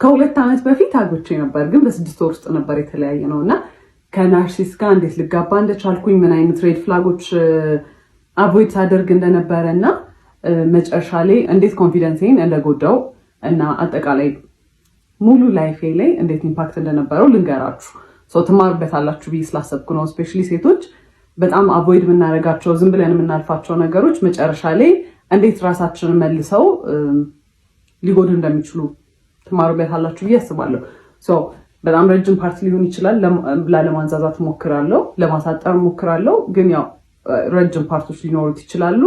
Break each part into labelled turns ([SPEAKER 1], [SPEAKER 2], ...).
[SPEAKER 1] ከ2 ዓመት በፊት አግብቼ ነበር፣ ግን በ6 ወር ውስጥ ነበር የተለያየነው። እና ከ narcissist ጋር እንዴት ልጋባ እንደቻልኩኝ፣ ምን አይነት red flag ኦች avoid ሳደርግ እንደነበረ እና መጨረሻ ላይ እንዴት confidence ኤን እንደጎዳው እና አጠቃላይ ሙሉ life ኤ ላይ እንዴት impact እንደነበረው ልንገራችሁ። So ትማሩበታላችሁ ብዬ ስላሰብኩ ነው። Especially ሴቶች በጣም avoid የምናደርጋቸው፣ ዝም ብለን የምናልፋቸው ነገሮች መጨረሻ ላይ እንዴት ራሳችንን መልሰው ሊጎዱ እንደሚችሉ ትማሩበታላችሁ ብዬ አስባለሁ። በጣም ረጅም part ሊሆን ይችላል። ላለማንዛዛት ሞክራለሁ፣ ለማሳጠር ሞክራለሁ። ግን ያው ረጅም part ኦች ሊኖሩት ይችላሉ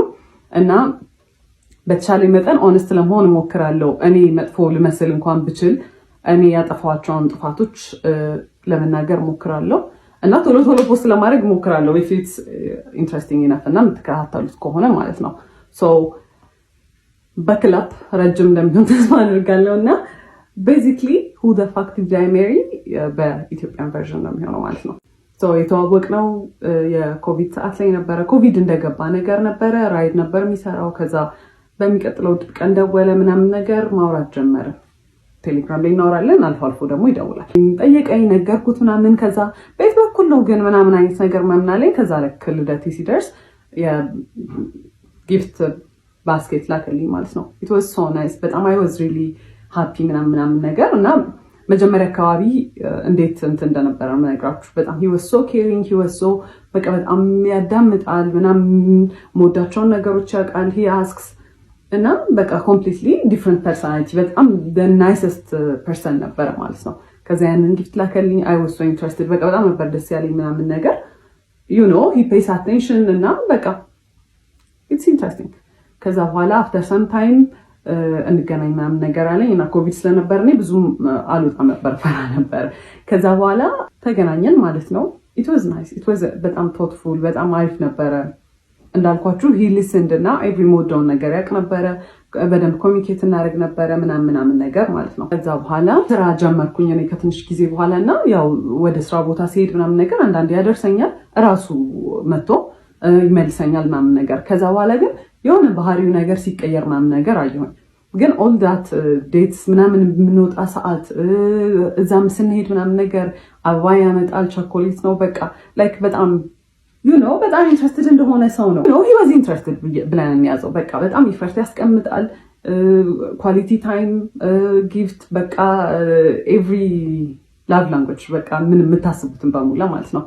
[SPEAKER 1] እና በተቻለ መጠን honest ለመሆን እሞክራለሁ። እኔ መጥፎ ልመስል እንኳን ብችል እኔ ያጠፋኋቸውን ጥፋቶች ለመናገር እሞክራለሁ እና ቶሎ ቶሎ post ለማድረግ እሞክራለሁ። If it's interesting enough እና የምትከታተሉት ከሆነ ማለት ነው። በክላፕ ረጅም እንደሚሆን ተስፋ አድርጋለሁ። እና basically "Who the fuck did I marry" በ Ethiopian version ነው የሚሆነው ማለት ነው። የተዋወቅነው የኮቪድ ሰዓት ላይ ነበረ። ኮቪድ እንደገባ ነገር ነበረ። Ride ነበር የሚሰራው። ከዛ በሚቀጥለው ቀን ደወለ ምናምን ነገር፣ ማውራት ጀመረ። ቴሌግራም ላይ እናወራለን። አልፎ አልፎ ደግሞ ይደውላል። ጠየቀኝ፣ ነገርኩት ምናምን። ከዛ ቤት በኩል ነው ግን ምናምን አይነት ነገር ምናምን አለኝ። ከዛ ልክ ልደቴ ሲደርስ የ gift basket ላከልኝ ማለት ነው። It was so nice። በጣም I was really happy ምናምን ምናምን ነገር። እና መጀመሪያ አካባቢ እንዴት እንትን እንደነበረ የምነግራችሁ፣ በጣም he was so caring፣ he was so በቃ በጣም ያዳምጣል ምናምን፣ የምወዳቸውን ነገሮች ያውቃል፣ he asks እና በቃ completely different personality፣ በጣም nicest person ነበረ ማለት ነው። ከዛ ያንን gift ላከልኝ። I was so interested። በቃ በጣም ነበር ደስ ያለኝ ምናምን ነገር። He pays attention እና በቃ it's interesting። ከዛ በኋላ after some time እንገናኝ ምናምን ነገር አለኝ እና ኮቪድ ስለነበር እኔ ብዙም አልወጣም ነበር፣ ፈራ ነበር። ከዛ በኋላ ተገናኘን ማለት ነው። It was nice፣ it was በጣም thoughtful፣ በጣም አሪፍ ነበረ። እንዳልኳችሁ he listened እና every የምወደውን ነገር ያውቅ ነበረ። በደንብ communicate እናደርግ ነበረ ምናምን ምናምን ነገር ማለት ነው። ከዛ በኋላ ስራ ጀመርኩኝ እኔ ከትንሽ ጊዜ በኋላ። እና ያው ወደ ስራ ቦታ ሲሄድ ምናምን ነገር አንዳንዴ ያደርሰኛል፣ እራሱ መጥቶ ይመልሰኛል ምናምን ነገር። ከዛ በኋላ ግን የሆነ ባህሪው ነገር ሲቀየር ምናምን ነገር አየሁኝ። ግን all that dates ምናምን የምንወጣ ሰዓት፣ እዛም ስንሄድ ምናምን ነገር አበባ ያመጣል፣ ቸኮሌት ነው፣ በቃ like በጣም በጣም interested እንደሆነ ሰው ነው። He was interested ብለን የሚያዘው፣ በቃ በጣም effort ያስቀምጣል። Quality time፣ gift፣ በቃ every love language፣ በቃ ምን የምታስቡትን በሙላ ማለት ነው።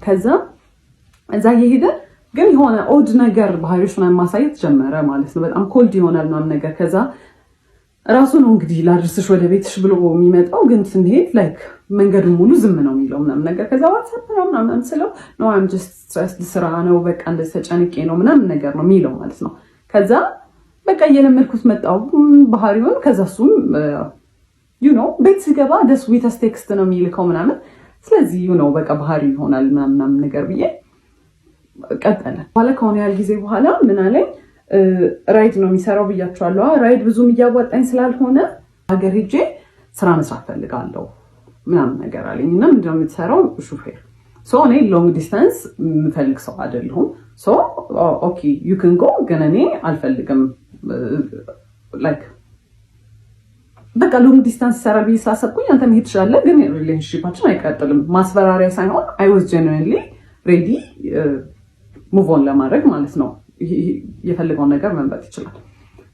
[SPEAKER 1] ከዛ እዛ እየሄደ ግን የሆነ odd ነገር ባህሪዎች ምናምን ማሳየት ጀመረ ማለት ነው። በጣም cold ይሆናል ምናምን ነገር። ከዛ ራሱ ነው እንግዲህ ላድርስሽ ወደ ቤትሽ ብሎ የሚመጣው። ግን ስንሄድ like መንገዱን ሙሉ ዝም ነው የሚለው ምናምን ነገር። ከዛ what's up ነው ምናምን ስለው "No, I'm just stressed፣ ስራ ነው፣ በቃ እንደዚህ ተጨንቄ ነው" ምናምን ነገር ነው የሚለው ማለት ነው። ከዛ በቃ እየለመድኩት መጣው ባህሪውን። ከዛ እሱም ቤት ስገባ the sweetest text ነው የሚልከው ምናምን። ስለዚህ በቃ ባህሪ ይሆናል ምናምን ነገር ብዬ ቀጠለ። በኋላ ከሆነ ያህል ጊዜ በኋላ ምን አለኝ፣ Ride ነው የሚሰራው ብያቸዋለሁ። Ride ብዙም እያዋጣኝ ስላልሆነ ሀገር ሄጄ ስራ መስራት ፈልጋለሁ ምናምን ነገር አለኝ። እና ምንድነው የምትሰራው? ሹፌር። እኔ long distance የምፈልግ ሰው አይደለሁም። Okay, you can go፣ ግን እኔ አልፈልግም። Like በቃ long distance ይሰራል ብዬ ስላሰብኩኝ አንተ መሄድ ትችላለህ፣ ግን relationship ኣችን አይቀጥልም። ማስፈራሪያ ሳይሆን I was genuinely ready move on ለማድረግ ማለት ነው። የፈለገውን ነገር መምረጥ ይችላል።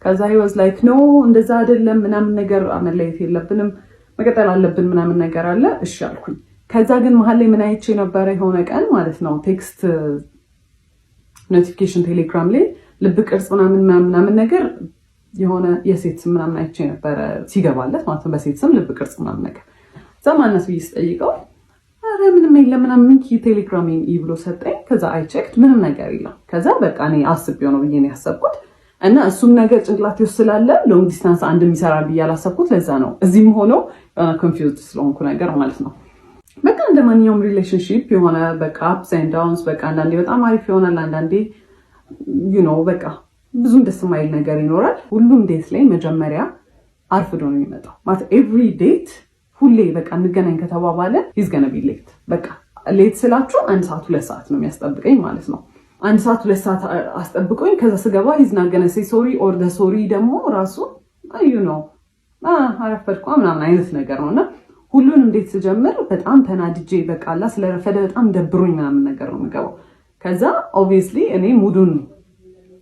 [SPEAKER 1] ከዛ he was like "No፣ እንደዛ አይደለም" ምናምን ነገር፣ መለየት የለብንም፣ መቀጠል አለብን ምናምን ነገር አለ። እሺ አልኩኝ። ከዛ ግን መሀል ላይ ምን አይቼ ነበረ፣ የሆነ ቀን ማለት ነው፣ text notification ቴሌግራም ላይ ልብ ቅርጽ ምናምን ምናምን ነገር፣ የሆነ የሴት ስም ምናምን አይቼ ነበረ ሲገባለት ማለት ነው። በሴት ስም ልብ ቅርጽ ምናምን ነገር። እዛ ማነስ ብዬ ስጠይቀው ኧረ ምንም የለም ምናምን፣ እንኪ ቴሌግራሜን ብሎ ሰጠኝ። ከዛ I checked፣ ምንም ነገር የለም። ከዛ በቃ እኔ አስቤው ነው ብዬ ነው ያሰብኩት። እና እሱም ነገር ጭንቅላቴ ውስጥ ስላለ long distance አንድ የሚሰራ ብዬ ያላሰብኩት ለዛ ነው። እዚህም ሆኖ confused ስለሆንኩ ነገር ማለት ነው። በቃ እንደ ማንኛውም relationship የሆነ በቃ ups and downs፣ በቃ አንዳንዴ በጣም አሪፍ ይሆናል፣ አንዳንዴ በቃ ብዙም ደስ የማይል ነገር ይኖራል። ሁሉም date ላይ መጀመሪያ አርፍዶ ነው የሚመጣው። ማለት every date ሁሌ በቃ እንገናኝ ከተባባለ he's gonna be late። በቃ late ስላችሁ አንድ ሰዓት፣ 2 ሰዓት ነው የሚያስጠብቀኝ ማለት ነው። አንድ ሰዓት፣ 2 ሰዓት አስጠብቆኝ ከዛ ስገባ he's not gonna say sorry or the sorry ደግሞ ራሱ አረፈድኳ ምናምን አይነት ነገር ነው። እና ሁሉንም እንዴት ስጀምር በጣም ተናድጄ በቃላ ስለረፈደ በጣም ደብሮኝ ምናምን ነገር ነው የምገባው። ከዛ obviously እኔ mood ኡን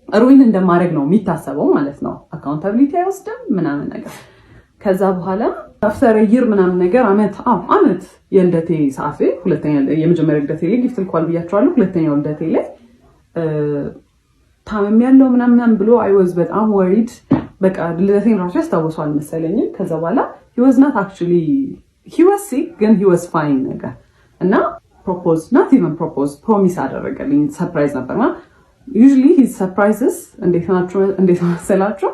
[SPEAKER 1] ruin እንደማድረግ ነው የሚታሰበው ማለት ነው። Accountability አይወስድም ምናምን ነገር። ከዛ በኋላ after a year ምናምን ነገር፣ አመት፣ አዎ አመት፣ የልደቴ ሰዓት ላይ፣ ሁለተኛ፣ የመጀመሪያ ልደቴ ላይ gift ልኳል ብያቸዋለሁ። ሁለተኛው ልደቴ ላይ ታምሜያለሁ ምናምን ብሎ I was በጣም worried። በቃ ልደቴን ራሱ ያስታውሰዋል መሰለኝም። ከዛ በኋላ he was not actually, he was sick ግን he was fine ነገር እና propose, not even propose, promise አደረገልኝ። Surprise ነበርና usually his surprises እንዴት ናቸው፣ እንዴት መሰላችሁ?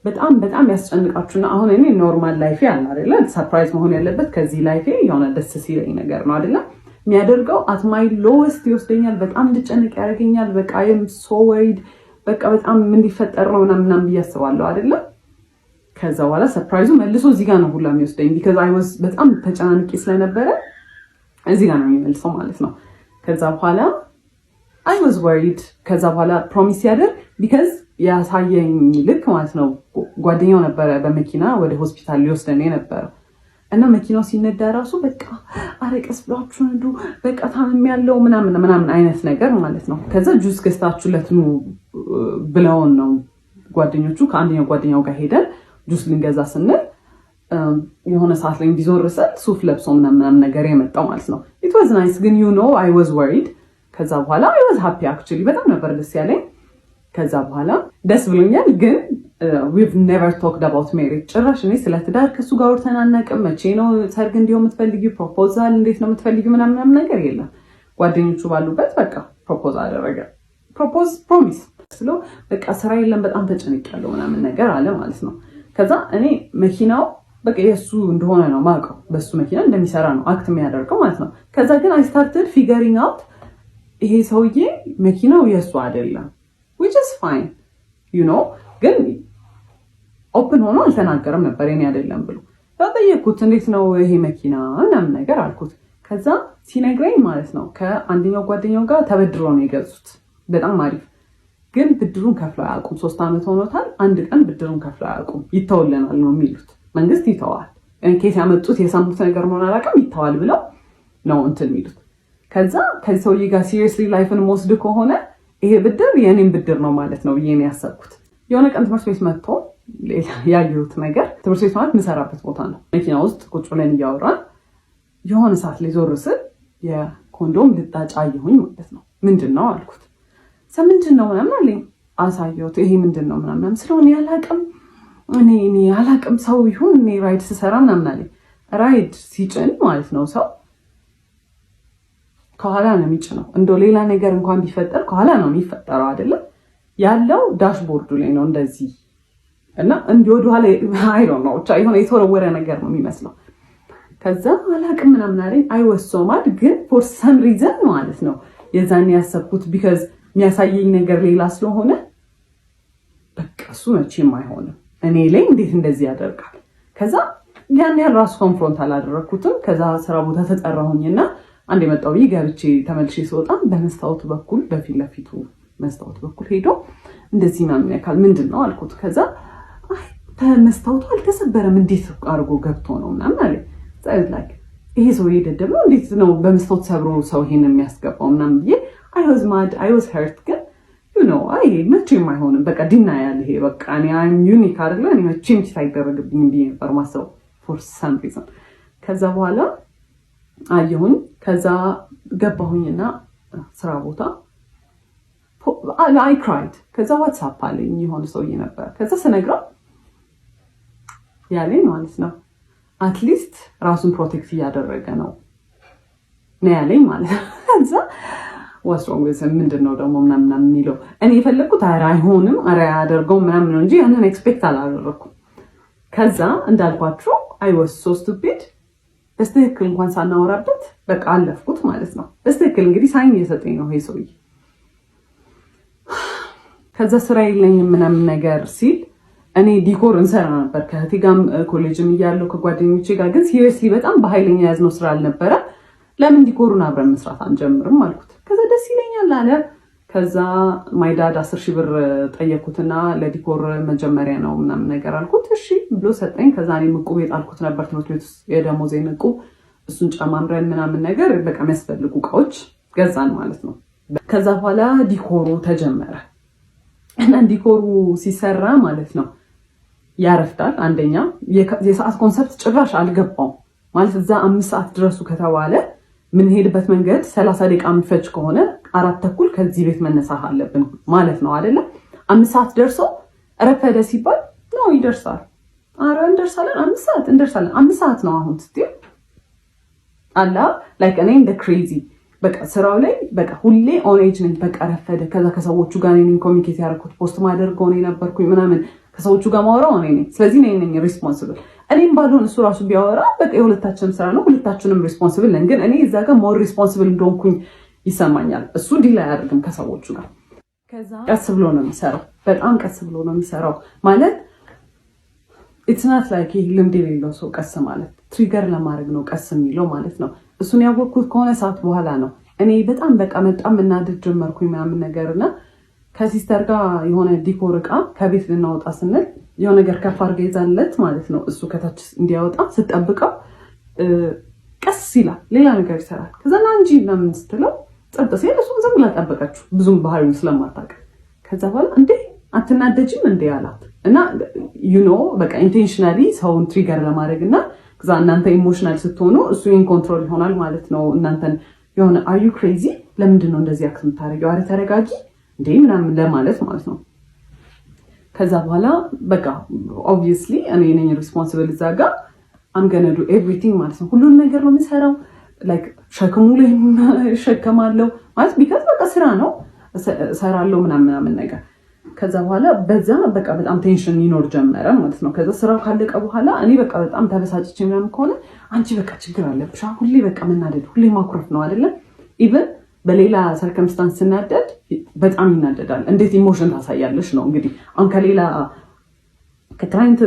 [SPEAKER 1] በጣም በጣም ያስጨንቃችሁና አሁን እኔ normal life ኤ አለ አይደለ? Surprise መሆን ያለበት ከዚህ life ኤ የሆነ ደስ ሲለኝ ነገር ነው አይደለ? የሚያደርገው at my lowest ይወስደኛል። በጣም እንድጨንቅ ያደርገኛል። በቃ I'm so worried፣ በቃ በጣም ምን ሊፈጠር ነው ምናምን ምናምን ብዬ አስባለሁ አይደለ? ከዛ በኋላ surprise ኡ መልሶ እዚህ ጋር ነው ሁላ የሚወስደኝ because I was በጣም ተጨናንቄ ስለነበረ እዚህ ጋር ነው የሚመልሰው ማለት ነው። ከዛ በኋላ I was worried። ከዛ በኋላ promise ያደርግ because ያሳየኝ ልክ ማለት ነው፣ ጓደኛው ነበረ በመኪና ወደ ሆስፒታል ሊወስደን የነበረው እና መኪናው ሲነዳ ራሱ በቃ አረ ቀስ ብላችሁ ንዱ፣ በቃ ታምሜያለሁ ምናምን ምናምን አይነት ነገር ማለት ነው። ከዛ ጁስ ገዝታችሁለት ኑ ብለውን ነው ጓደኞቹ። ከአንደኛው ጓደኛው ጋር ሄደን ጁስ ልንገዛ ስንል የሆነ ሰዓት ላይ እንዲዞር ስል ሱፍ ለብሶ ምናምን ነገር የመጣው ማለት ነው። It was nice ግን I was worried። ከዛ በኋላ I was happy actually፣ በጣም ነበር ደስ ያለኝ። ከዛ በኋላ ደስ ብሎኛል። ግን we've never talked about marriage፣ ጭራሽ እኔ ስለ ትዳር ከሱ ጋር አውርተን አናውቅም። መቼ ነው ሰርግ እንዲሆን የምትፈልጊው? Proposal እንዴት ነው የምትፈልጊው? ምናምን ነገር የለም። ጓደኞቹ ባሉበት በቃ propose አደረገ። Propose, promise ስለው በቃ ስራ የለም፣ በጣም ተጨንቄያለሁ ምናምን ነገር አለ ማለት ነው። ከዛ እኔ መኪናው በቃ የእሱ እንደሆነ ነው ማውቀው፣ በሱ መኪና እንደሚሰራ ነው act የሚያደርገው ማለት ነው። ከዛ ግን I started figuring out ይሄ ሰውዬ መኪናው የእሱ አይደለም፣ which is fine፣ ግን open ሆኖ አልተናገረም ነበር የኔ አይደለም ብሎ። ጠየቅኩት፣ እንዴት ነው ይሄ መኪና ምናምን ነገር አልኩት። ከዛ ሲነግረኝ ማለት ነው ከአንደኛው ጓደኛው ጋር ተበድሮ ነው የገዙት። በጣም አሪፍ፣ ግን ብድሩን ከፍለው አያውቁም። 3 ዓመት ሆኖታል። አንድ ቀን ብድሩን ከፍለው አያውቁም። ይተውልናል ነው የሚሉት። መንግስት ይተዋል። ኬስ ያመጡት የሰሙት ነገር መሆን አላውቅም። ይተዋል ብለው ነው እንትን የሚሉት። ከዛ ከዚህ ሰውዬ ጋር seriously life ን መወስድ ከሆነ ይሄ ብድር የእኔም ብድር ነው ማለት ነው ብዬ ነው ያሰብኩት። የሆነ ቀን ትምህርት ቤት መጥቶ ያየሁት ነገር፣ ትምህርት ቤት ማለት የምሰራበት ቦታ ነው። መኪና ውስጥ ቁጭ ብለን እያወራን የሆነ ሰዓት ላይ ዞር ስል የኮንዶም ልጣጭ አየሁኝ ማለት ነው። ምንድን ነው አልኩት። ምንድን ነው ምናምን አለኝ። አሳየሁት። ይሄ ምንድን ነው ምናምን ስለሆነ ያላቅም፣ እኔ አላቅም፣ ሰው ይሁን፣ እኔ ride ስሰራ ምናምን አለኝ። Ride ሲጭን ማለት ነው ሰው ከኋላ ነው የሚጭነው። እንደው ሌላ ነገር እንኳን ቢፈጠር ከኋላ ነው የሚፈጠረው አይደለም፣ ያለው dashboard ኡ ላይ ነው እንደዚህ እና እንዲህ ወደኋላ፣ I don't know፣ ብቻ የሆነ የተወረወረ ነገር ነው የሚመስለው። ከዛ አላቅም ምናምን አለኝ። I was so mad ግን for some reason ማለት ነው የዛን ያሰብኩት because የሚያሳየኝ ነገር ሌላ ስለሆነ በቃ እሱ መቼም አይሆንም፣ እኔ ላይ እንዴት እንደዚህ ያደርጋል። ከዛ ያን ያህል ራሱ confront አላደረግኩትም። ከዛ ስራ ቦታ ተጠራሁኝና አንድ የመጣው ብዬ ገብቼ ተመልሼ ስወጣ በመስታወቱ በኩል፣ በፊት ለፊቱ መስታወት በኩል ሄዶ እንደዚህ ምናምን ያካል፣ ምንድን ነው አልኩት። ከዛ መስታወቱ አልተሰበረም፣ እንዴት አድርጎ ገብቶ ነው ምናምን አለ። Like ይሄ ሰውዬ ደደብ ነው፣ እንዴት ነው በመስታወት ሰብሮ ሰው ይሄን የሚያስገባው ምናምን ብዬ I was mad, I was hurt ግን አይ መቼም አይሆንም፣ በቃ denial፣ ይሄ በቃ እኔ I'm unique አይደለ፣ እኔ መቼም cheat አይደረግብኝም ብዬ ነበር ማሰብ for some reason። ከዛ በኋላ አየሁኝ። ከዛ ገባሁኝና ስራ ቦታ I cried። ከዛ what's up አለኝ የሆነ ሰውዬ ነበር። ከዛ ስነግረው ያለኝ ማለት ነው at least ራሱን protect እያደረገ ነው ነው ያለኝ ማለት ነው። ከዛ what's wrong፣ ምንድን ነው ደግሞ ምናምን የሚለው፣ እኔ የፈለግኩት ኧረ አይሆንም፣ ኧረ አያደርገውም ምናምን ነው እንጂ ያንን expect አላደረኩም። ከዛ እንዳልኳችሁ I was so stupid፣ በስትክክል እንኳን ሳናወራበት በቃ አለፍኩት ማለት ነው። በስትክክል እንግዲህ sign እየሰጠኝ ነው ይሄ ሰውዬ። ከዛ ስራ የለኝም ምናምን ነገር ሲል እኔ decor እንሰራ ነበር ከእህቴ ጋርም ኮሌጅም እያለሁ ከጓደኞቼ ጋር፣ ግን seriously በጣም በኃይለኛ የያዝነው ስራ አልነበረ። ለምን decor ኡን አብረን መስራት አንጀምርም አልኩት። ከዛ ደስ ይለኛል አለ። ከዛ my dad 10,000 ብር ጠየኩትና ለ decor መጀመሪያ ነው ምናምን ነገር አልኩት። እሺ ብሎ ሰጠኝ። ከዛ እኔም ዕቁብ የጣልኩት ነበር ትምህርት ቤት ውስጥ የደሞዜን ዕቁብ፣ እሱን ጨማምረን ምናምን ነገር በቃ የሚያስፈልጉ እቃዎች ገዛን ማለት ነው። ከዛ በኋላ decor ኡ ተጀመረ እና decor ኡ ሲሰራ ማለት ነው ያረፍዳል። አንደኛ የሰዓት concept ጭራሽ አልገባውም። ማለት እዛ 5 ሰዓት ድረሱ ከተባለ የምንሄድበት መንገድ 30 ደቂቃ የሚፈጅ ከሆነ 4:30 ከዚህ ቤት መነሳት አለብን ማለት ነው አይደለም? 5 ሰዓት ደርሶ ረፈደ ሲባል ነው ይደርሳል። አረ እንደርሳለን፣ 5 ሰዓት እንደርሳለን። 5 ሰዓት ነው አሁን ስትይ አላ like እኔ እንደ crazy በቃ ስራው ላይ በቃ ሁሌ on edge ነኝ። በቃ ረፈደ። ከዛ ከሰዎቹ ጋር እኔ ነኝ communicate ያደረኩት፣ post ማደርገው እኔ ነበርኩኝ ምናምን፣ ከሰዎቹ ጋር ማወራው እኔ ነኝ። ስለዚህ እኔ ነኝ responsible። እኔም ባልሆን እሱ ራሱ ቢያወራ በቃ የሁለታችንም ስራ ነው፣ ሁለታችንም responsible ነን። ግን እኔ እዛ ጋር more responsible እንደሆንኩኝ ይሰማኛል። እሱ deal አያደርግም ከሰዎቹ ጋር። ቀስ ብሎ ነው የሚሰራው፣ በጣም ቀስ ብሎ ነው የሚሰራው። ማለት it's not like ይህ ልምድ የሌለው ሰው ቀስ ማለት trigger ለማድረግ ነው ቀስ የሚለው ማለት ነው። እሱን ያወቅኩት ከሆነ ሰዓት በኋላ ነው። እኔ በጣም በቃ በጣም መናደድ ጀመርኩኝ ምናምን ነገር እና ከ sister ጋር የሆነ decor እቃ ከቤት ልናወጣ ስንል የሆነ ነገር ከፍ አድርጋ ይዛለት ማለት ነው። እሱ ከታች እንዲያወጣ ስጠብቀው ቀስ ይላል፣ ሌላ ነገር ይሰራል። ከዛ ና እንጂ ምናምን ስትለው ጸጥ ሲል እሱም ዝም ብላ ጠበቀችው፣ ብዙም ባህሪውን ስለማታውቅ። ከዛ በኋላ እንዴ አትናደጅም እንዴ አላት። እና በቃ intentionally ሰውን trigger ለማድረግ እና ከዛ እናንተ emotional ስትሆኑ እሱ in control ይሆናል ማለት ነው። እናንተን የሆነ are you crazy፣ ለምንድን ነው እንደዚህ act የምታደርጊው? አረ ተረጋጊ እንዴ ምናምን ለማለት ማለት ነው። ከዛ በኋላ በቃ obviously እኔ ነኝ responsible እዛ ጋር፣ I'm gonna do everything ማለት ነው። ሁሉን ነገር ነው የምሰራው። Like ሸክሙ ላይ እሸከማለሁ ማለት because በቃ ስራ ነው፣ እሰራለሁ ምናምን ምናምን ነገር። ከዛ በኋላ በዛ በቃ በጣም tension ይኖር ጀመረ ማለት ነው። ከዛ ስራው ካለቀ በኋላ እኔ በቃ በጣም ተበሳጭቼ ምናምን ከሆነ አንቺ በቃ ችግር አለብሽ፣ ሁሌ በቃ መናደድ፣ ሁሌ ማኩረፍ ነው አይደለም? Even በሌላ circumstance ስናደድ በጣም ይናደዳል። እንዴት emotion ታሳያለሽ ነው እንግዲህ። አሁን ከሌላ ከ client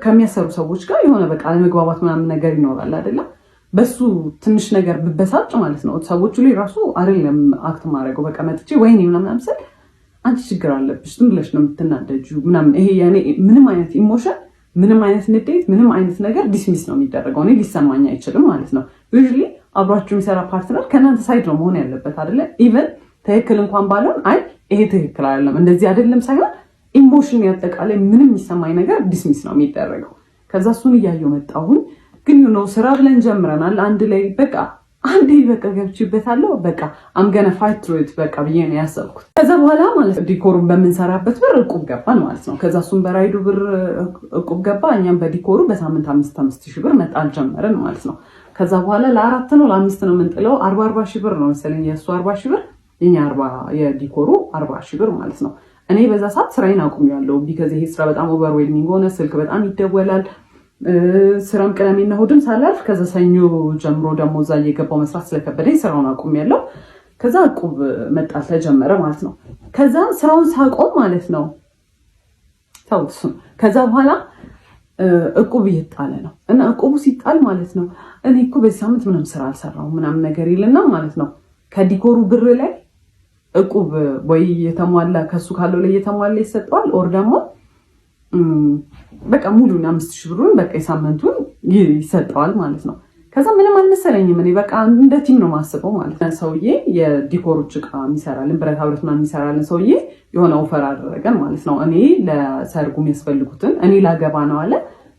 [SPEAKER 1] ከሚያሰሩ ሰዎች ጋር የሆነ በቃ አለመግባባት ምናምን ነገር ይኖራል አይደለም? በሱ ትንሽ ነገር ብበሳጭ ማለት ነው ሰዎቹ ላይ ራሱ አይደለም act ማድረገው፣ በቃ መጥቼ ወይኔ ምናምን ስል አንቺ ችግር አለብሽ፣ ዝም ብለሽ ነው የምትናደጂው ምናምን። ይሄ የኔ ምንም አይነት emotion፣ ምንም አይነት ንዴት፣ ምንም አይነት ነገር dismiss ነው የሚደረገው። እኔ ሊሰማኝ አይችልም ማለት ነው። Usually አብሯችሁ የሚሰራ partner ከእናንተ side ነው መሆን ያለበት አይደለ? Even ትክክል እንኳን ባልሆን አይ ይሄ ትክክል አይደለም እንደዚህ አይደለም ሳይሆን emotion ያጠቃላይ ምንም የሚሰማኝ ነገር dismiss ነው የሚደረገው። ከዛ እሱን እያየሁ መጣሁኝ። ግን ስራ ብለን ጀምረናል አንድ ላይ፣ በቃ አንዴ በቃ ገብቼበታለሁ። በቃ I'm gonna fight through it በቃ ብዬ ነው ያሰብኩት። ከዛ በኋላ ማለት decor ኡን በምንሰራበት ብር እቁብ ገባን ማለት ነው። ከዛ እሱም በ ride ኡ ብር እቁብ ገባ፣ እኛም በ decor ኡ በሳምንት 5,000 5,000 ብር መጣል ጀመርን ማለት ነው። ከዛ በኋላ ለአራት ነው ለአምስት ነው የምንጥለው፣ 40,000 40,000 ብር ነው መሰለኝ፣ የእሱ 40,000 ብር፣ የኛ 40፣ የ decor ኡ 40,000 ብር ማለት ነው። እኔ በዛ ሰዓት ስራዬን አቁሜያለሁ። Because ይሄ ስራ በጣም overwhelming ሆነ። ስልክ በጣም ይደወላል። ስራም ቅዳሜና እሑድም ሳላርፍ ከዛ ሰኞ ጀምሮ ደግሞ እዛ እየገባው መስራት ስለከበደኝ ስራውን አቁሜያለሁ። ከዛ እቁብ መጣል ተጀመረ ማለት ነው። ከዛ ስራውን ሳቆም ማለት ነው ተውት እሱን። ከዛ በኋላ እቁብ እየጣለ ነው እና እቁቡ ሲጣል ማለት ነው እኔ እኮ በዚህ ሳምንት ምንም ስራ አልሰራሁም ምናምን ነገር ይልና ማለት ነው ከ decor ኡ ብር ላይ እቁብ ወይ የተሟላ ከሱ ካለው ላይ የተሟላ ይሰጠዋል፣ or ደግሞ በቃ ሙሉን 5,000 ብሩን በቃ የሳምንቱን ይሰጠዋል ማለት ነው። ከዛ ምንም አልመሰለኝም። እኔ በቃ እንደ team ነው ማስበው ማለት ነው። ሰውዬ የ decor ኦች እቃ የሚሰራልን፣ ብረታ ብረት ምናምን የሚሰራልን ሰውዬ የሆነ offer አደረገን ማለት ነው። እኔ ለሰርጉ የሚያስፈልጉትን፣ እኔ ላገባ ነው አለ፣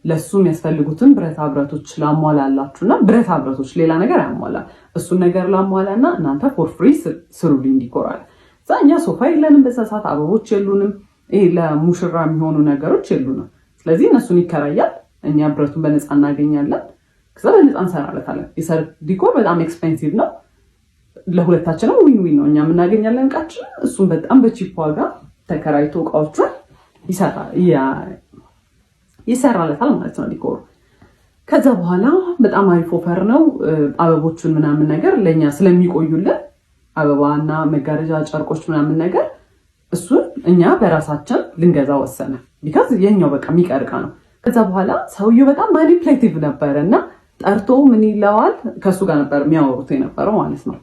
[SPEAKER 1] ለእሱ የሚያስፈልጉትን ብረታ ብረቶች ላሟላላችሁ እና ብረታ ብረቶች ሌላ ነገር አያሟላ፣ እሱን ነገር ላሟላ እና እናንተ for free ስሩልኝ decor አለ። እዛ እኛ ሶፋ የለንም በዛ ሰዓት፣ አበቦች የሉንም፣ ይሄ ለሙሽራ የሚሆኑ ነገሮች የሉንም። ስለዚህ እነሱን ይከራያል፣ እኛ ብረቱን በነፃ እናገኛለን። ከዛ በነፃ እንሰራለታለን። የሰርግ decor በጣም expensive ነው። ለሁለታችንም win win ነው። እኛም እናገኛለን እቃችንን፣ እሱም በጣም በ cheap ዋጋ ተከራይቶ እቃዎቹን ይሰራለታል ማለት ነው decor ኡ። ከዛ በኋላ በጣም አሪፍ offer ነው። አበቦቹን ምናምን ነገር ለእኛ ስለሚቆዩልን አበባና መጋረጃ፣ ጨርቆች ምናምን ነገር እሱን እኛ በራሳችን ልንገዛ ወሰነ። Because የኛው በቃ የሚቀር እቃ ነው። ከዛ በኋላ ሰውየው በጣም manipulative ነበረ እና ጠርቶ ምን ይለዋል፣ ከእሱ ጋር ነበር የሚያወሩት የነበረው ማለት ነው።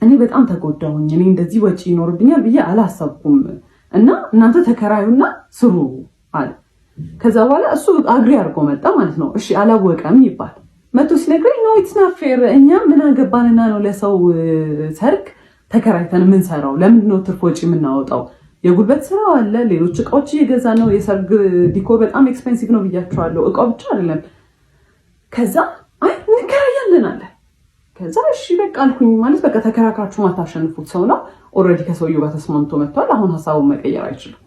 [SPEAKER 1] እኔ በጣም ተጎዳሁኝ። እኔ እንደዚህ ወጪ ይኖርብኛል ብዬ አላሰብኩም እና እናንተ ተከራዩና ስሩ አለ። ከዛ በኋላ እሱ agree አድርጎ መጣ ማለት ነው። እሺ አላወቀም ይባል፣ መቶ ሲነግረኝ no, it's not fair፣ እኛ ምን አገባንና ነው ለሰው ሰርግ ተከራይተን የምንሰራው? ለምንድን ነው ትርፍ ወጪ የምናወጣው? የጉልበት ስራው አለ፣ ሌሎች እቃዎች እየገዛ ነው። የሰርግ decor በጣም expensive ነው ብያቸዋለሁ። እቃው ብቻ አይደለም። ከዛ አይ እንከራያለን አለ። ከዛ እሺ በቃ አልኩኝ። ማለት በቃ ተከራክራችሁ ማታሸንፉት ሰው ነው። Already ከሰውየው ጋር ተስማምቶ መጥቷል። አሁን ሀሳቡን መቀየር አይችልም።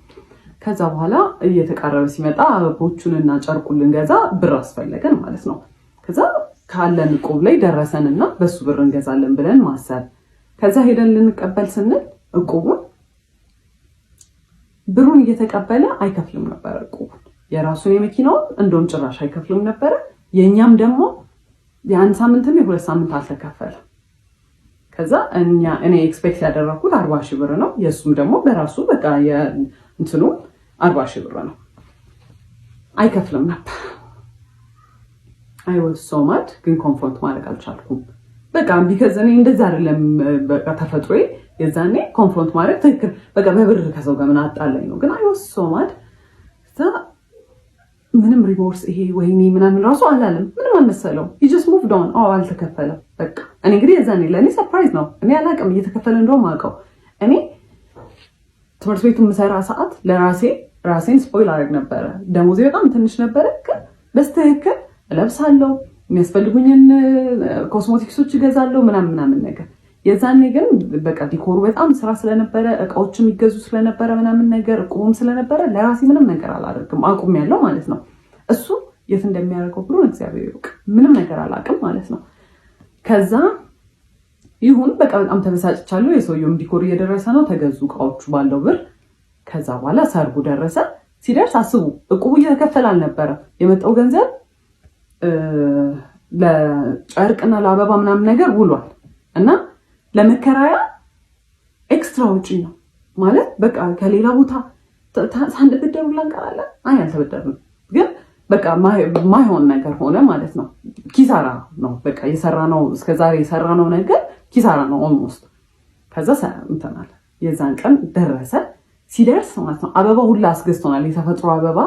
[SPEAKER 1] ከዛ በኋላ እየተቃረበ ሲመጣ አበቦቹንና ጨርቁን ልንገዛ ብር አስፈለገን ማለት ነው። ከዛ ካለን እቁብ ላይ ደረሰንና በሱ ብር እንገዛለን ብለን ማሰብ። ከዛ ሄደን ልንቀበል ስንል እቁቡን ብሩን እየተቀበለ አይከፍልም ነበረ። እቁቡን የራሱን የመኪናውን እንደውም ጭራሽ አይከፍልም ነበረ። የእኛም ደግሞ የአንድ ሳምንትም የ2 ሳምንት አልተከፈለም። ከዛ እኛ እኔ expect ያደረኩት 40,000 ብር ነው። የእሱም ደግሞ በራሱ በቃ እንትኑ 40,000 ብር ነው። አይከፍልም ነበር። I was so mad፣ ግን confront ማድረግ አልቻልኩም። በቃ because እኔ እንደዛ አይደለም በቃ ተፈጥሮዬ። የዛኔ confront ማድረግ ትክክል በቃ በብር ከሰው ጋር ምን አጣላኝ ነው። ግን I was so mad። ምንም remorse ይሄ ወይኔ ምናምን ራሱ አላለም። ምንም አልመሰለው። He just moved on። አዎ አልተከፈለም። በቃ እኔ እንግዲህ የዛኔ ለእኔ surprise ነው። እኔ አላውቅም እየተከፈለ እንደውም አውቀው። እኔ ትምህርት ቤቱ የምሰራ ሰዓት ለራሴ ራሴን spoil አደርግ ነበረ። ደሞዜ በጣም ትንሽ ነበረ፣ ግን በስትክክል እለብሳለሁ፣ የሚያስፈልጉኝን ኮስሞቲክሶች እገዛለሁ ምናምን ምናምን ነገር። የዛኔ ግን በቃ decor ኡ በጣም ስራ ስለነበረ፣ እቃዎች የሚገዙ ስለነበረ ምናምን ነገር፣ እቁቡም ስለነበረ ለራሴ ምንም ነገር አላደርግም፣ አቁሜያለሁ ማለት ነው። እሱ የት እንደሚያደርገው ብሩን እግዚአብሔር ይወቅ። ምንም ነገር አላውቅም ማለት ነው። ከዛ ይሁን በቃ በጣም ተበሳጭቻለሁ። የሰውየውም decor እየደረሰ ነው። ተገዙ እቃዎቹ ባለው ብር። ከዛ በኋላ ሰርጉ ደረሰ። ሲደርስ አስቡ፣ እቁቡ እየተከፈለ አልነበረም። የመጣው ገንዘብ ለጨርቅና ለአበባ ምናምን ነገር ውሏል እና ለመከራያ extra ውጪ ነው ማለት በቃ ከሌላ ቦታ ሳንበደር ሁላ እንቀራለን። አይ አልተበደርንም፣ ግን በቃ ማይሆን ነገር ሆነ ማለት ነው። ኪሳራ ነው በቃ የሰራነው፣ እስከዛሬ የሰራነው ነገር ኪሳራ ነው almost። ከዛ እንትን አለ። የዛን ቀን ደረሰ። ሲደርስ ማለት ነው አበባ ሁላ አስገዝቶናል። የተፈጥሮ አበባ፣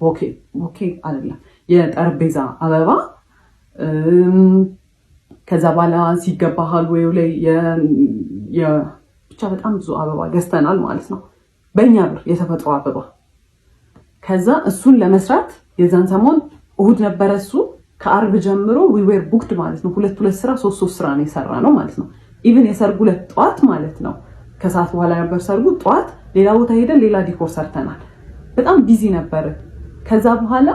[SPEAKER 1] bouquet፣ bouquet አይደለም፣ የጠረጴዛ አበባ። ከዛ በኋላ ሲገባ hallway ው ላይ ብቻ በጣም ብዙ አበባ ገዝተናል ማለት ነው። በእኛ ብር የተፈጥሮ አበባ። ከዛ እሱን ለመስራት የዛን ሰሞን እሁድ ነበረ እሱ፣ ከአርብ ጀምሮ we were booked ማለት ነው። ሁለት ሁለት ስራ፣ ሶስት ሶስት ስራ ነው የሰራነው ማለት ነው። Even የሰርጉ ዕለት ጠዋት ማለት ነው፣ ከሰዓት በኋላ ነበር ሰርጉ። ጠዋት ሌላ ቦታ ሄደን ሌላ decor ሰርተናል። በጣም busy ነበር። ከዛ በኋላ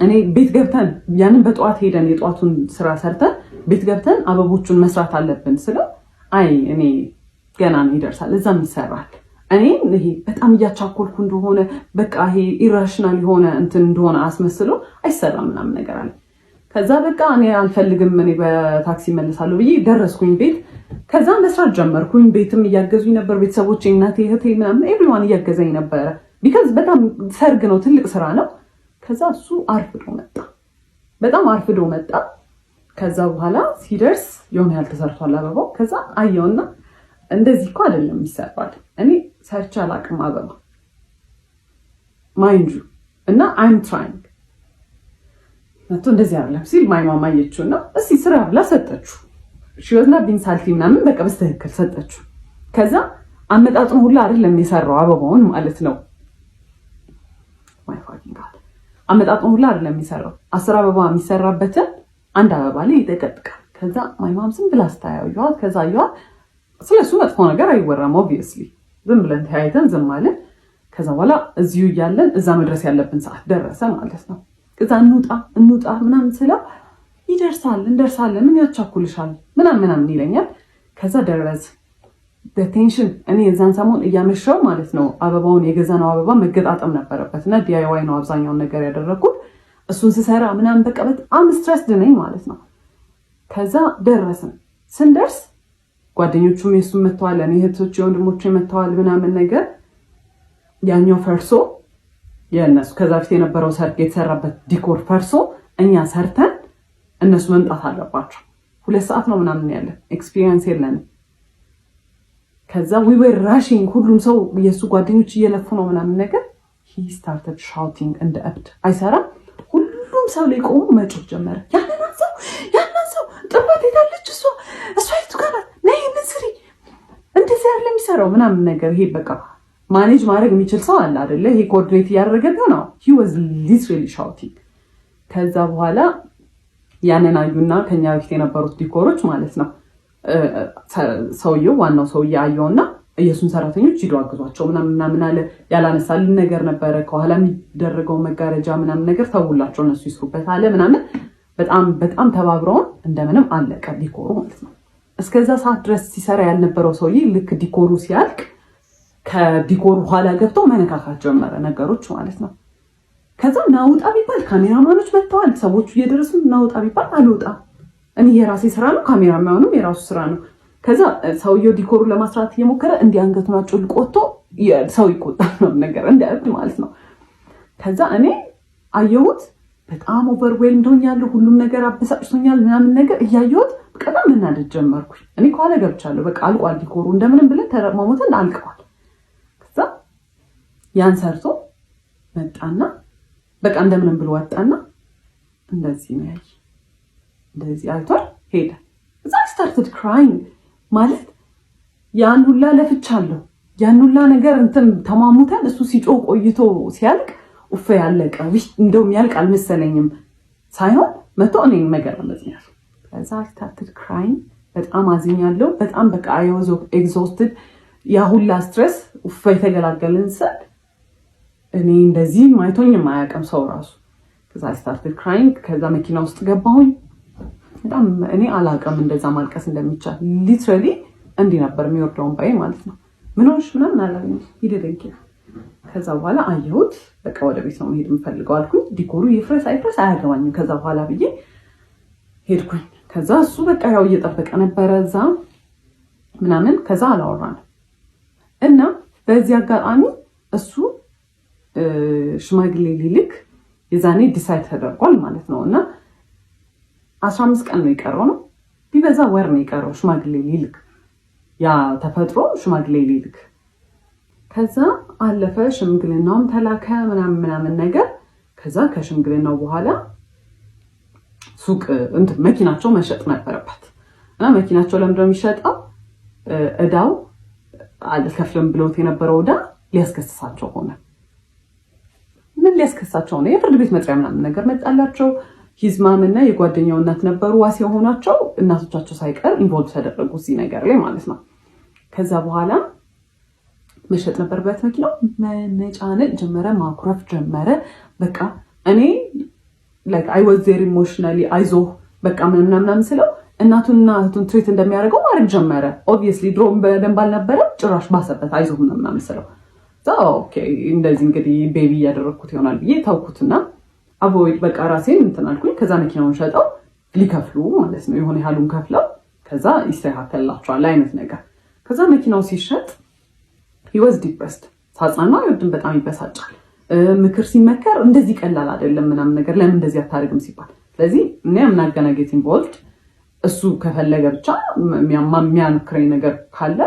[SPEAKER 1] እኔ ቤት ገብተን ያንን በጠዋት ሄደን የጠዋቱን ስራ ሰርተን ቤት ገብተን አበቦቹን መስራት አለብን ስለው አይ እኔ ገና ነው ይደርሳል፣ እዛም ይሰራል። እኔ ይሄ በጣም እያቻኮልኩ እንደሆነ፣ በቃ ይሄ irrational የሆነ እንትን እንደሆነ አስመስሎ አይሰራም ምናምን ነገር አለ። ከዛ በቃ እኔ አልፈልግም፣ እኔ በታክሲ መለሳለሁ ብዬ ደረስኩኝ ቤት። ከዛ መስራት ጀመርኩኝ። ቤትም እያገዙኝ ነበር ቤተሰቦቼ፣ እናቴ፣ እህቴ ምናምን everyone እያገዘኝ ነበረ። Because በጣም ሰርግ ነው፣ ትልቅ ስራ ነው። ከዛ እሱ አርፍዶ መጣ፣ በጣም አርፍዶ መጣ። ከዛ በኋላ ሲደርስ የሆነ ያህል ተሰርቷል አበባው። ከዛ አየውና እንደዚህ እኮ አይደለም ይሰራል። እኔ ሰርቼ አላውቅም አበባ mind you እና I'm trying። መቶ እንደዚህ አይደለም ሲል my mom አየችው እና እስቲ ስራ ብላ ሰጠችው። She wasn't being salty ምናምን፣ በቃ በስትክክል ሰጠችው። ከዛ አመጣጥኑ ሁላ አይደለም የሰራው አበባውን ማለት ነው። My fucking God፣ አመጣጥኑ ሁላ አይደለም የሚሰራው። 10 አበባ የሚሰራበትን አንድ አበባ ላይ ይጠቀጥቃል። ከዛ my mom ዝም ብላ ስታያዩዋት፣ ከዛ አየዋት። ስለሱ መጥፎ ነገር አይወራም። Obviously ዝም ብለን ተያይተን ዝም አለን። ከዛ በኋላ እዚሁ እያለን እዛ መድረስ ያለብን ሰዓት ደረሰ ማለት ነው። ከዛ እንውጣ እንውጣ ምናምን ስለው ይደርሳል፣ እንደርሳለን፣ ምን ያቻኩልሻል ምናምን ምናምን ይለኛል። ከዛ ደረስ tension። እኔ የዛን ሰሞን እያመሸው ማለት ነው፣ አበባውን የገዛነው አበባ መገጣጠም ነበረበት እና DIY ነው አብዛኛውን ነገር ያደረግኩት። እሱን ስሰራ ምናምን በቃ በጣም stressed ነኝ ማለት ነው። ከዛ ደረስን። ስንደርስ ጓደኞቹም የሱም መጥተዋል፣ እኔ እህቶች የወንድሞቹ መጥተዋል ምናምን ነገር። ያኛው ፈርሶ፣ የእነሱ ከዛ በፊት የነበረው ሰርግ የተሰራበት decor ፈርሶ እኛ ሰርተን እነሱ መምጣት አለባቸው። 2 ሰዓት ነው ምናምን ያለን፣ experience የለንም። ከዛ we were rushing፣ ሁሉም ሰው የእሱ ጓደኞች እየለፉ ነው ምናምን ነገር። He started shouting እንደ እብድ፣ አይሰራም። ሁሉም ሰው ላይ ቆሞ መጮህ ጀመረ። ያንን ሰው፣ ያንን ሰው ጥባት ሄዳለች፣ እሷ እሷ የቱ ጋር ናት? ነይ ይህንን ስሪ፣ እንደዚህ ያለ የሚሰራው ምናምን ነገር። ይሄ በቃ manage ማድረግ የሚችል ሰው አለ አይደለ? ይሄ coordinate እያደረገ ነው። He was literally shouting። ከዛ በኋላ ያንን አዩና ከኛ በፊት የነበሩት ዲኮሮች ማለት ነው፣ ሰውየው፣ ዋናው ሰውዬ አየውና የእሱን ሰራተኞች ሂዶ አግዟቸው ምናምን ምናምን አለ። ያላነሳልን ነገር ነበረ፣ ከኋላ የሚደረገው መጋረጃ ምናምን ነገር፣ ተውላቸው እነሱ ይስሩበት አለ ምናምን። በጣም በጣም ተባብረውን እንደምንም አለቀ ዲኮሩ ማለት ነው። እስከዛ ሰዓት ድረስ ሲሰራ ያልነበረው ሰውዬ ልክ ዲኮሩ ሲያልቅ ከዲኮሩ ኋላ ገብቶ መነካካት ጀመረ ነገሮች ማለት ነው። ከዛ ናውጣ ቢባል ካሜራማኖች መጥተዋል። ሰዎቹ እየደረሱ ናውጣ ቢባል አልወጣም። እኔ የራሴ ስራ ነው፣ ካሜራማኑም የራሱ ስራ ነው። ከዛ ሰውየው ዲኮሩን ለማስራት እየሞከረ እንዲህ አንገቱን አጮልቆ ወጥቶ ሰው ይቆጣል ነው ነገር እንደ እብድ ማለት ነው። ከዛ እኔ አየሁት፣ በጣም overwhelmed ሆኛለሁ። ሁሉም ነገር አበሳጭቶኛል ምናምን ነገር። እያየሁት በጣም መናደድ ጀመርኩኝ። እኔ ከኋላ ገብቻለሁ። በቃ አልቋል ዲኮሩ፣ እንደምንም ብለን ተረማሞተን አልቀዋል። ከዛ ያን ሰርቶ መጣና በቃ እንደምንም ብሎ ወጣና እንደዚህ ነው ያየ፣ እንደዚህ አይቷል ሄደ። እዛ I started crying። ማለት ያን ሁላ ለፍቻለሁ፣ ያን ሁላ ነገር እንትን ተማሙተን እሱ ሲጮህ ቆይቶ ሲያልቅ ኡፈ ያለቀ፣ እንደውም ያልቅ አልመሰለኝም ሳይሆን መቶ እኔን መገረመዝ ነው። ከዛ I started crying። በጣም አዝኛለሁ። በጣም በቃ I was exhausted። ያ ሁላ stress ኡፈ የተገላገልን ስል እኔ እንደዚህ ማይቶኝም አያውቅም ሰው ራሱ። ከዛ I started crying። ከዛ መኪና ውስጥ ገባሁኝ። በጣም እኔ አላውቅም እንደዛ ማልቀስ እንደሚቻል። Literally እንዲህ ነበር የሚወርደው እንባዬ ማለት ነው። ምን ሆንሽ ምናምን አላለኝም። He didn't care። ከዛ በኋላ አየሁት። በቃ ወደ ቤት ነው መሄድ የምፈልገው አልኩኝ። ዲኮሩ ይፍረስ አይፍረስ አያገባኝም ከዛ በኋላ ብዬ ሄድኩኝ። ከዛ እሱ በቃ ያው እየጠበቀ ነበረ እዛ ምናምን። ከዛ አላወራንም እና በዚህ አጋጣሚ እሱ ሽማግሌ ሊልክ የዛኔ decide ተደርጓል ማለት ነው። እና 15 ቀን ነው የቀረው፣ ነው ቢበዛ ወር ነው የቀረው ሽማግሌ ሊልክ፣ ያ ተፈጥሮ ሽማግሌ ሊልክ። ከዛ አለፈ፣ ሽምግልናውም ተላከ ምናምን ምናምን ነገር። ከዛ ከሽምግልናው በኋላ ሱቅ እንትን መኪናቸው መሸጥ ነበረበት። እና መኪናቸው ለምንድነው የሚሸጠው? እዳው አልከፍልም ብሎት የነበረው እዳ ሊያስከስሳቸው ሆነ። ምን ሊያስከሳቸው ነው? የፍርድ ቤት መጥሪያ ምናምን ነገር መጣላቸው። His mom እና የጓደኛው እናት ነበሩ ዋስ የሆኗቸው። እናቶቻቸው ሳይቀር involve ተደረጉ እዚህ ነገር ላይ ማለት ነው። ከዛ በኋላ መሸጥ ነበረበት መኪናው። መነጫነጭ ጀመረ፣ ማኩረፍ ጀመረ። በቃ እኔ like I was there emotionally፣ አይዞህ በቃ ምናምን ምናምን ስለው እናቱንና እህቱን treat እንደሚያደርገው ማድረግ ጀመረ። Obviously ድሮም በደንብ አልነበረ፣ ጭራሽ ባሰበት። አይዞህ ምናምን ስለው okay እንደዚህ እንግዲህ baby እያደረግኩት ይሆናል ብዬ ተውኩትና avoid በቃ ራሴን እንትን አልኩኝ። ከዛ መኪናውን ሸጠው ሊከፍሉ ማለት ነው፣ የሆነ ያህሉን ከፍለው ከዛ ይስተካከልላቸዋል አይነት ነገር። ከዛ መኪናው ሲሸጥ he was depressed። ሳጽናና አይወድም፣ በጣም ይበሳጫል። ምክር ሲመከር እንደዚህ ቀላል አይደለም ምናምን ነገር፣ ለምን እንደዚህ አታደርግም ሲባል፣ ስለዚህ እኔ I'm not gonna get involved፣ እሱ ከፈለገ ብቻ የሚያምክረኝ ነገር ካለ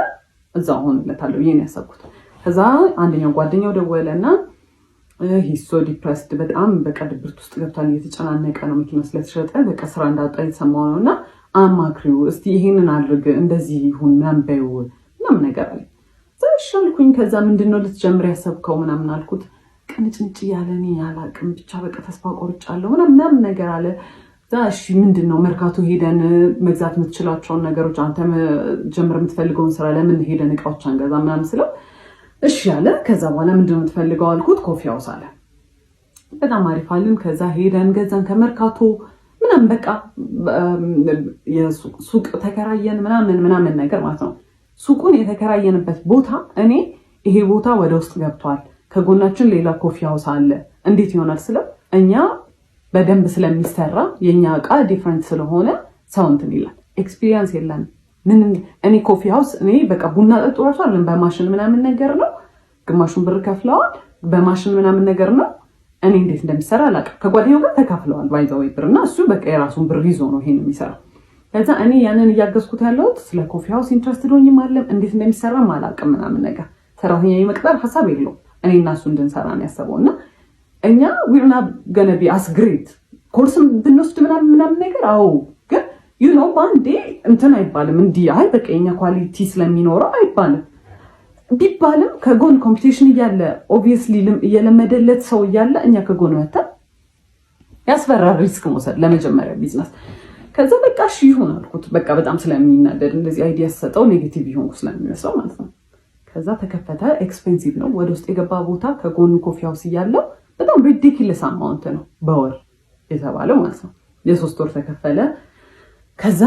[SPEAKER 1] እዛ ሆንለታለሁ ብዬ ነው ያሰብኩት። ከዛ አንደኛው ጓደኛው ደወለ እና he's so depressed፣ በጣም በቃ ድብርት ውስጥ ገብቷል፣ እየተጨናነቀ ነው፣ መኪና ስለተሸጠ በቃ ስራ እንዳጣ የተሰማው ነው እና አማክሪው እስቲ፣ ይሄንን አድርግ፣ እንደዚህ ይሁን ምናምን በይው ምናምን ነገር አለ። እሺ አልኩኝ። ከዛ ምንድን ነው ልትጀምር ያሰብከው ምናምን አልኩት። ቅንጭንጭ እያለ እኔ አላቅም ብቻ በቃ ተስፋ ቆርጫለሁ ምናምን ነገር አለ። እሺ ምንድን ነው፣ መርካቶ ሄደን መግዛት የምትችላቸውን ነገሮች፣ አንተ ጀምር የምትፈልገውን ስራ ለምን ሄደን እቃዎች አንገዛ ምናምን ስለው እሺ አለ። ከዛ በኋላ ምንድን ነው የምትፈልገው አልኩት። Coffee house አለ። በጣም አሪፍ አልን። ከዛ ሄደን ገዛን ከመርካቶ ምናምን፣ በቃ ሱቅ ተከራየን ምናምን ምናምን ነገር ማለት ነው። ሱቁን የተከራየንበት ቦታ እኔ ይሄ ቦታ ወደ ውስጥ ገብቷል፣ ከጎናችን ሌላ coffee house አለ፣ እንዴት ይሆናል ስለው እኛ በደንብ ስለሚሰራ የእኛ እቃ different ስለሆነ ሰው እንትን ይላል። Experience የለንም። ምን እኔ coffee house እኔ በቃ ቡና ጠጡ እራሱ አለን፣ በማሽን ምናምን ነገር ነው። ግማሹን ብር ከፍለዋል። በማሽን ምናምን ነገር ነው። እኔ እንዴት እንደሚሰራ አላውቅም። ከጓደኛው ጋር ተካፍለዋል by the way ብር እና እሱ በቃ የራሱን ብር ይዞ ነው ይሄን የሚሰራው። ከዛ እኔ ያንን እያገዝኩት ያለሁት ስለ coffee house interested ሆኜም አይደለም፣ እንዴት እንደሚሰራም አላውቅም ምናምን ነገር። ሰራተኛ የመቅጠር ሀሳብ የለውም። እኔ እና እሱ እንድንሰራ ነው ያሰበው። እና እኛ we're not gonna be as great፣ ኮርስም ብንወስድ ምናምን ምናምን ነገር፣ አዎ፣ ግን በአንዴ እንትን አይባልም። እንዲህ አይ በቃ የኛ quality ስለሚኖረው አይባልም። ቢባልም ከጎን competition እያለ፣ obviously እየለመደለት ሰው እያለ፣ እኛ ከጎን መተን ያስፈራል risk መውሰድ ለመጀመሪያ ቢዝነስ። ከዛ በቃ እሺ ይሁን አልኩት። በቃ በጣም ስለሚናደድ እንደዚህ idea ስሰጠው negative ይሆንኩ ስለሚመስለው ማለት ነው። ከዛ ተከፈተ። Expensive ነው። ወደ ውስጥ የገባ ቦታ ከጎኑ coffee house እያለው በጣም ridiculous amount ነው በወር የተባለው ማለት ነው። የ3 ወር ተከፈለ። ከዛ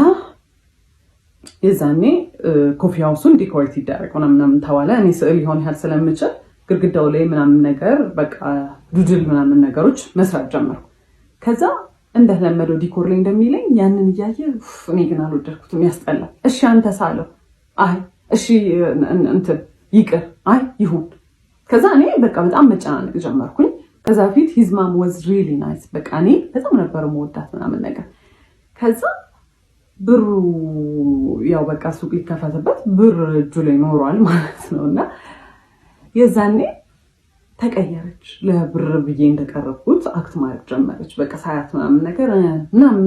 [SPEAKER 1] የዛኔ coffee house ኡን decorate ይደረግ ምናምን ምናምን ተባለ። እኔ ስዕል ሊሆን ያህል ስለምችል ግድግዳው ላይ ምናምን ነገር በቃ doodle ምናምን ነገሮች መስራት ጀመርኩ። ከዛ እንደለመደው decor ላይ እንደሚለኝ ያንን እያየ እኔ ግን አልወደድኩትም፣ ያስጠላል። እሺ አንተ ሳለው፣ አይ እሺ እንትን ይቅር፣ አይ ይሁን። ከዛ እኔ በቃ በጣም መጨናነቅ ጀመርኩኝ። ከዛ በፊት his mom was really nice፣ በቃ እኔ በጣም ነበር መወዳት ምናምን ነገር። ከዛ ብሩ ያው በቃ ሱቅ ሊከፈትበት ብር እጁ ላይ ኖሯል ማለት ነው። እና የዛኔ ተቀየረች። ለብር ብዬ እንደቀረብኩት act ማድረግ ጀመረች። በቃ ሳያት ምናምን ነገር ምናምን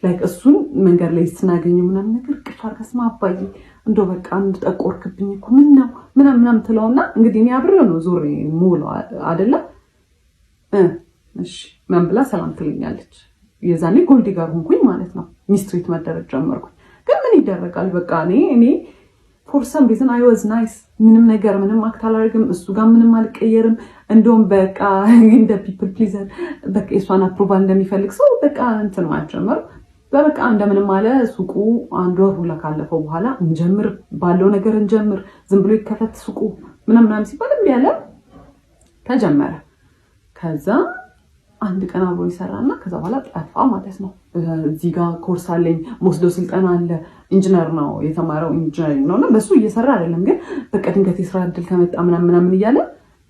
[SPEAKER 1] like እሱን መንገድ ላይ ስናገኘው ምናምን ነገር ቅፍ አድርጋ ስማ አባዬ እንደው በቃ አንድ ጠቆርክብኝ እኮ፣ ምን ነው ምናምን ምናምን ትለውና እንግዲህ እኔ አብሬው ነው ዞሬ የምውለው አይደለም፣ እሺ ምናምን ብላ ሰላም ትለኛለች። የዛኔ gold digger ሆንኩኝ ማለት ነው። Mistreat መደረግ ጀመርኩኝ። ግን ምን ይደረጋል፣ በቃ እኔ for some reason I was nice። ምንም ነገር ምንም act አላደርግም። እሱ ጋር ምንም አልቀየርም። እንደውም በቃ እንደ people pleaser፣ በቃ የእሷን approval እንደሚፈልግ ሰው በቃ እንትን ማለት ጀመርኩ። በበቃ እንደምንም አለ፣ ሱቁ አንድ ወር ሁላ ካለፈው በኋላ እንጀምር ባለው ነገር እንጀምር፣ ዝም ብሎ ይከፈት ሱቁ ምናምን ምናምን ሲባል እምቢ አለ። ተጀመረ። ከዛ አንድ ቀን አብሮ ይሰራና ከዛ በኋላ ጠፋ ማለት ነው። እዚህ ጋር ኮርስ አለኝ፣ መወስደው ስልጠና አለ። ኢንጂነር ነው የተማረው፣ engineering ነው እና በሱ እየሰራ አይደለም፣ ግን በቃ ድንገት የስራ እድል ከመጣ ምናምን ምናምን እያለ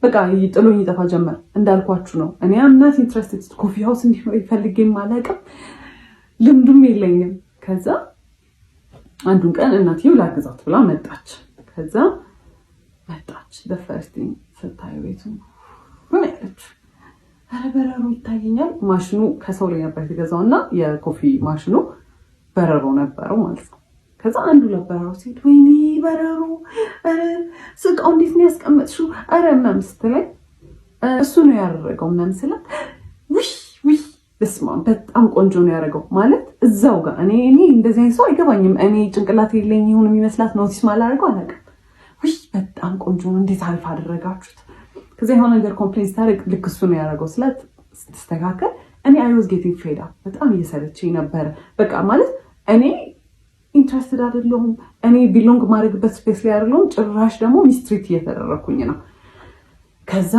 [SPEAKER 1] በቃ ጥሎኝ ይጠፋ ጀመር። እንዳልኳችሁ ነው፣ እኔ I'm not interested፣ coffee house እንዲኖር ፈልጌም አላውቅም፣ ልምዱም የለኝም። ከዛ አንዱን ቀን እናትየው ላግዛት ብላ መጣች። ከዛ መጣች፣ the first thing ስታየው ቤቱ ምን ያለች፣ ኧረ በረሮ ይታየኛል። ማሽኑ ከሰው ላይ ነበር የተገዛው እና የ coffee ማሽኑ በረሮ ነበረው ማለት ነው። ከዛ አንዱ ለበረሮ ሲሄድ ወይኔ በረሮ፣ ኧረ ስቃው እንዴት ነው ያስቀመጥሽው? ኧረ ምናምን ስትለኝ እሱ ነው ያደረገው ምናምን ስላት፣ ውይ ውይ በስመ አብ በጣም ቆንጆ ነው ያደረገው ማለት እዛው ጋር እኔ እንደዚህ አይነት ሰው አይገባኝም። እኔ ጭንቅላት የለኝ ይሁን የሚመስላት notice ማላደርገው አላውቅም። ውይ በጣም ቆንጆ ነው፣ እንዴት አሪፍ አደረጋችሁት። ከዚያ የሆነ ነገር complain ስታደርግ ልክ እሱ ነው ያደረገው ስላት ስትስተካከል እኔ I was getting fed up፣ በጣም እየሰለቸኝ ነበረ። በቃ ማለት እኔ interested አይደለሁም። እኔ belong ማድረግበት space ላይ አይደለሁም። ጭራሽ ደግሞ mistreat እየተደረግኩኝ ነው። ከዛ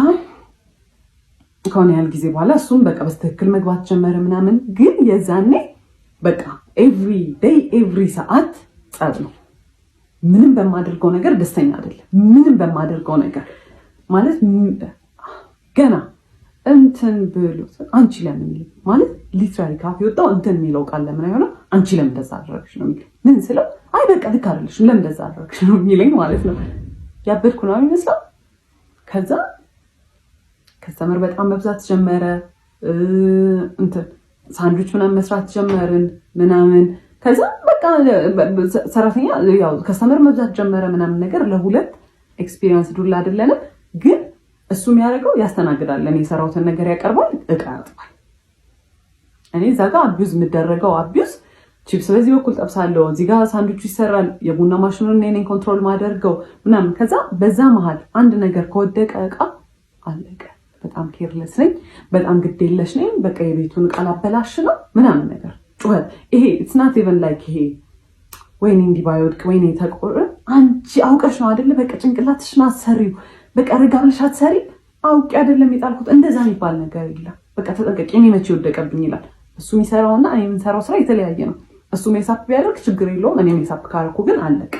[SPEAKER 1] ከሆነ ያህል ጊዜ በኋላ እሱም በቃ በስትክክል መግባት ጀመረ ምናምን። ግን የዛኔ በቃ every day every ሰዓት ጸብ ነው። ምንም በማደርገው ነገር ደስተኛ አይደለም። ምንም በማደርገው ነገር ማለት ገና እንትን ብሎ አንቺ ለምን ማለት literally ካፍ የወጣው እንትን የሚለው ቃል ለምን አይሆንም? አንቺ ለምን እንደዛ አደረግሽ ነው የሚለኝ። ምን ስለው አይ በቃ ልክ አይደለሽም፣ ለምን እንደዛ አደረግሽ ነው የሚለኝ ማለት ነው። ያበድኩ ነው የሚመስለው። ከዛ customer በጣም መብዛት ጀመረ። እንትን ሳንድዊች ምናምን መስራት ጀመርን ምናምን። ከዛ በቃ ሰራተኛ ያው customer መብዛት ጀመረ ምናምን ነገር። ለሁለት experience ዱላ አይደለንም፣ ግን እሱ የሚያደርገው ያስተናግዳል። እኔ የሰራሁትን ነገር ያቀርባል፣ እቃ ያጥባል። እኔ እዛ ጋር abuse የምደረገው abuse፣ ቺፕስ በዚህ በኩል ጠብሳለሁ፣ እዚህ ጋር ሳንድዊቹ ይሰራል፣ የቡና ማሽኑን እኔ ነኝ control ማደርገው ምናምን። ከዛ በዛ መሀል አንድ ነገር ከወደቀ እቃ አለቀ። በጣም careless ነኝ፣ በጣም ግዴለሽ ነኝ። በቃ የቤቱን እቃ ላበላሽ ነው ምናምን ነገር ጩኸት። ይሄ it's not even like ይሄ ወይኔ እንዲህ ባይወድቅ፣ ወይኔ ተቆር፣ አንቺ አውቀሽ ነው አይደለ? በቃ ጭንቅላትሽን አትሰሪው፣ በቃ ረጋ ብለሽ አትሰሪ። አውቄ አይደለም የጣልኩት፣ እንደዛ የሚባል ነገር የለም። በቃ ተጠንቀቂ፣ እኔ መቼ ወደቀብኝ ይላል። እሱ የሚሰራውና እኔ የምንሰራው ስራ የተለያየ ነው። እሱ mess up ቢያደርግ ችግር የለውም። እኔ mess up ካደረኩ ግን አለቅ።